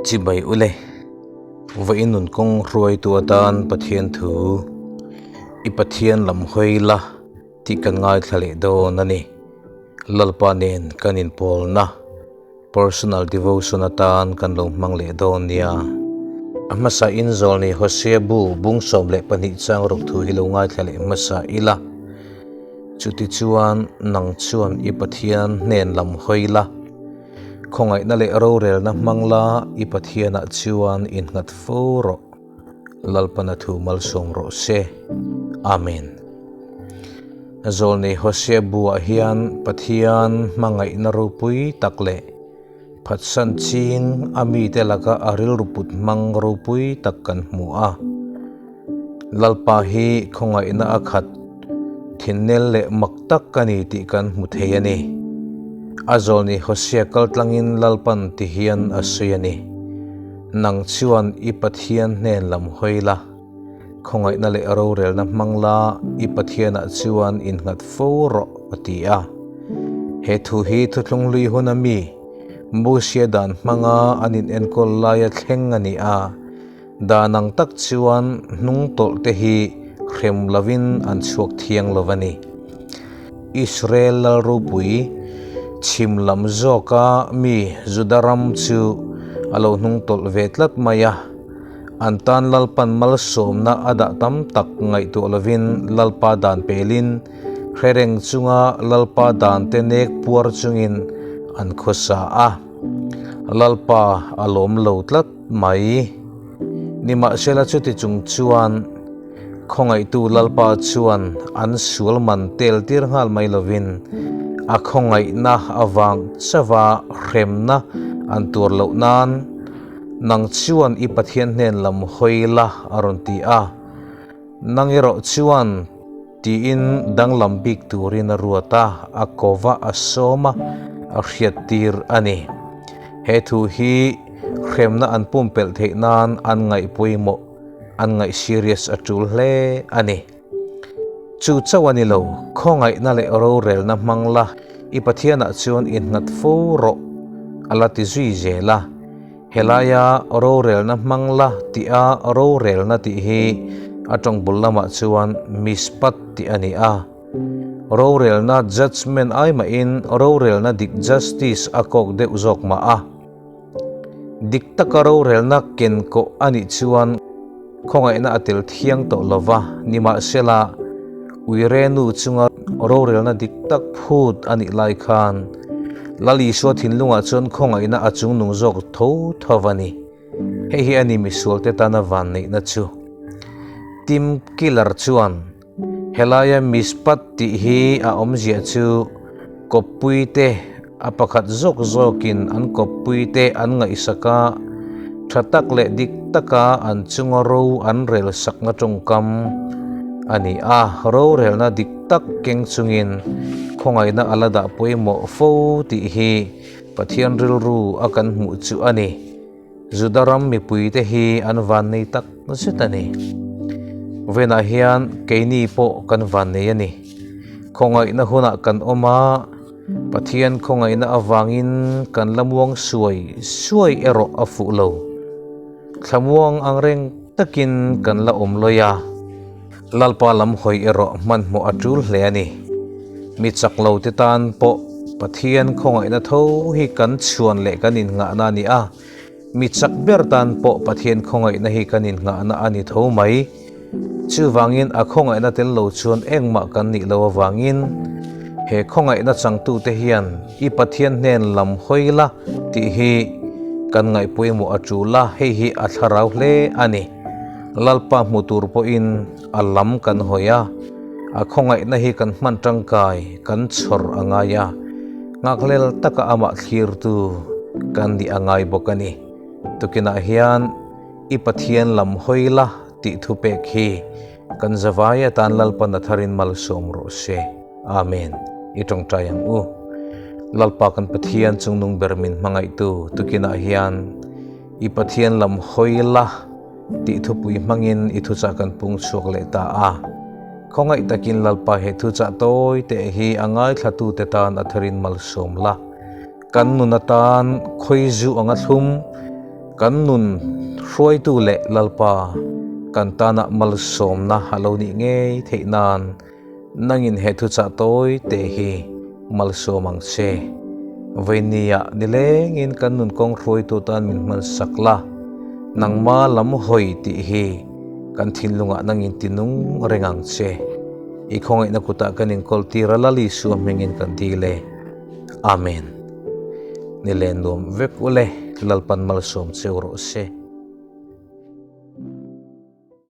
Chibai ule, vawiin nun kawng hruaitu atan Pathian thu i Pathian lam hawi la tih kan ngaithla leh dawn a ni. Lalpa nen kan inpawlna personal devotion atan kan lo hmang leh dawn nia. A hmasa in Zawlnei Hosea bu bung 12 chang ruk thu hi lo ngaithla leh hmasa ila. Chutichuan nang chuan i Pathian hnen lam hawi la, khawngaihna leh rorelna hmang la, i Pathianah chuan innghat fo rawh. Lalpana thu malsawm rawh se. Amen. Zawlnei Hosea buah hian Pathian hmangaihna ropui tak leh phatsan ching a mite laka a rilru put hmang ropui tak kan hmu a. Lalpa hi khawngaihna a khat thinnel leh mak tak ka ni tih kan hmu thei a ni. A zawlni Hosea kaltlangin Lalpan ti hian a sawi a ni, Nang chuan i Pathian hnen lam hawi la, khawngaihna leh rorelna hmang la, i Pathianah chuan innghat fo rawh, a ti a. He thu hi thuthlung hlui hun ami Mosia dan hmanga an inenkawl laia thleng a ni a. Dan ang tak chuan hnung tawlh te hi hrem lovin an chhuak thiang lo a ni. Israel lal ropui chhim lam zawka mi Juda ram chu a lo hnung tawlh ve tlat mai a. An tan Lalpan malsawmna a dah tam tak ngaihtuah lovin Lalpa dan pelin hre reng chunga Lalpa dan te nek puar chungin an khawsa a. Lalpa a lawm lo tlat. Mai. Nimahsela chuti chung chuan khawngaihtu Lalpa chuan an sual man tel tir nghal mai lovin a khawngaihna avang chauha hremna an tuar loh nan nang chuan i Pathian hnen lam hawi la a rawn ti a. Nang erawh chuan tiin danglam bik turin a ruat a, a kova a sawm a, a hriattir a ni. He thu hi hremna an pumpelh theih nan an ngaih pawimawh, an ngaih serious a tul hle a ni. Chu chauh a ni lo, khawngaihna leh rorelna hmang la, i Pathianah chuan innghat fo rawh, a la ti zui zel a. Helaia rorelna hmang la tih a rorelna tih hi a tawng bul lamah chuan mishpat tih a ni a. Rorelna judgement ai mahin rorelna dik justice a kawk deuh zawk mah a. Dik taka rorelna ken kawh a nih chuan khawngaihna a tel thiang tawh lova, nimahsela uirenu chunga rorelna dik tak phut a nih lai khan Lal Isua thinlungah chuan khawngaihna a chungnung zawk tho tho a ni. Hei hi a ni misualte tana vanneihna chu. Tim Keller chuan, Helaia mishpat tih hi a awmzia chu kawppuite a pakhat zawk zawkin an kawppuite an ngaihsak a, tha tak leh dik taka an chunga ro an rel sakna tawngkam a ni a. Rorelna dik tak keng chungin khawngaihna a la dah pawimawh fo tih hi Pathian rilru a kan hmuh chu a ni. Juda ram mipuite hi an vannei tak zet a ni. Vawiinah hian keini pawh kan vannei a ni. Khawngaihna hunah kan awm a, Pathian khawngaihna avangin kan la muang suai suai erawh a fuh lo. Thlamuang ang reng takin kan la awm lawi a. Lalpa lam hawi erawh hmanhmawh a tul hle a ni. Mi chak lo te tan pawh Pathian khawngaihna tho hi kan chhuan leh kan innghahna a ni a, mi chak ber tan pawh Pathian khawngaihna hi kan innghahna a ni tho mai. Chuvangin a khawngaihna tel lo chuan engmah kan nih loh avangin he khawngaihna changtute hian i Pathian hnen lam hawi la tih hi kan ngaihpawimawh a tul a, hei hi a thlarau hle a ni. Lalpa hmu tur pawhin a lam kan hawi a, a khawngaihna hi kan hman tangkai kan chhawr a ngai a, nghakhlel taka amah thlirtu kan nih a ngai bawk a ni. Tukinah hian i Pathian lam hawi la tih thupek hi kan zavai atan Lalpan a tharin malsawm rawh se. Amen. I tawngtai ang u. Lalpa kan Pathian chungnung ber min hmangaihtu tukinah hian i Pathian lam hawi la tih thupui hmangin i thuchah kan pung chhuak leh ta a. Khawngaih takin Lalpa he thuchah tawi teh hi a ngaithlatute tan a tharin malsawm la. Kan nun atan khawi zu anga thlum, Kan nun hruaitu leh Lalpa kan tana malsawmna a lo nih ngei theih nan nangin he thuchah tawi te hi malsawm ang che. Vawinia nilengin kan nun kawng hruaitu tan min hman sak la, nangma lam hawi tih hi kan thinlungah nangin tinung reng ang che. I khawngaihna kutah kan inkawl tir a, Lal Isua hmingin kan dil e. Amen. Nilen nuam vek ule, Lalpan malsawm cheu rawh se.